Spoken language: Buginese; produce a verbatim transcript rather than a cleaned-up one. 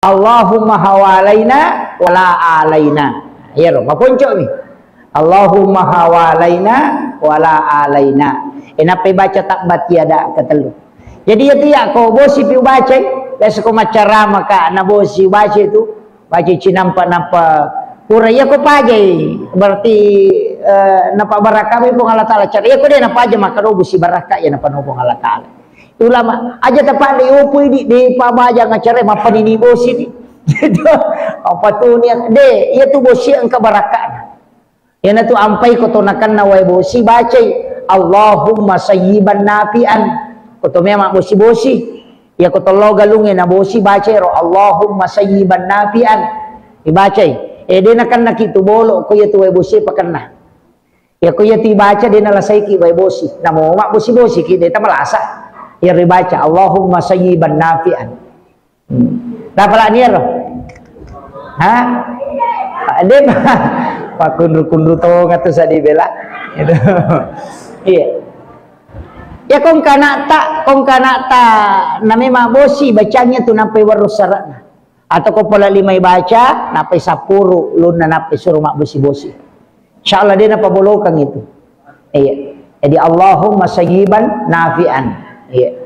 Allahumma hawalaina wala alaina. Iyaro, maponco'mi. Allahumma hawalaina wala alaina. E, nappai baca tabbat yada ketellu. Jadi, iyatu iya ko bosi pi ubacai, biasa ko maccarama ka, na bosi ubacai tu, baca cinampa-nampa pura iya ko pajai, berarti, eh, napabarakami Puang Allah Taala. Cara iya ko de napaja maka do bosi barakka iya napano Puang Allah Taala. Ulama, aja tapadde yopo idi, de pabaja ngacara mappanini bosi di. Gitu. Apa tu niat? De, iya tu bosi engka barakkana. Iyanatu ampai ko to nakenna wae bosi, bacai, "Allahumma sayyiban nafi'an." Ko to memang bosi-bosi. Iya ko to lo galungnge na bosi, bacai ro, "Allahumma sayyiban nafi'an." Ibacai. Eh, de nakenna ki tu bolo, ko iya tu wae bosi pakenna. Iya ko iya tu ibaca de nalasaiki wae bosi. Namo mabbosi-bosi ki de tamalasa. Iya ribaca, "Allahumma sayyiban nafi'an." Hmm. Apa lani ero? Ha? De pa-, pakkunru-kunru tonga tu sadi bela. Gitu. Iya. Ya kong kanata, kong kanata na memang bosi bacanya tu nampai warus syaratna. Atau ko pala limai baca, nappai sapuru, lunna nappai suruh mabbosi-bosi. Insyaallah de napabolokang itu. Iya. Jadi Allahumma sayyiban nafi'an. Iya.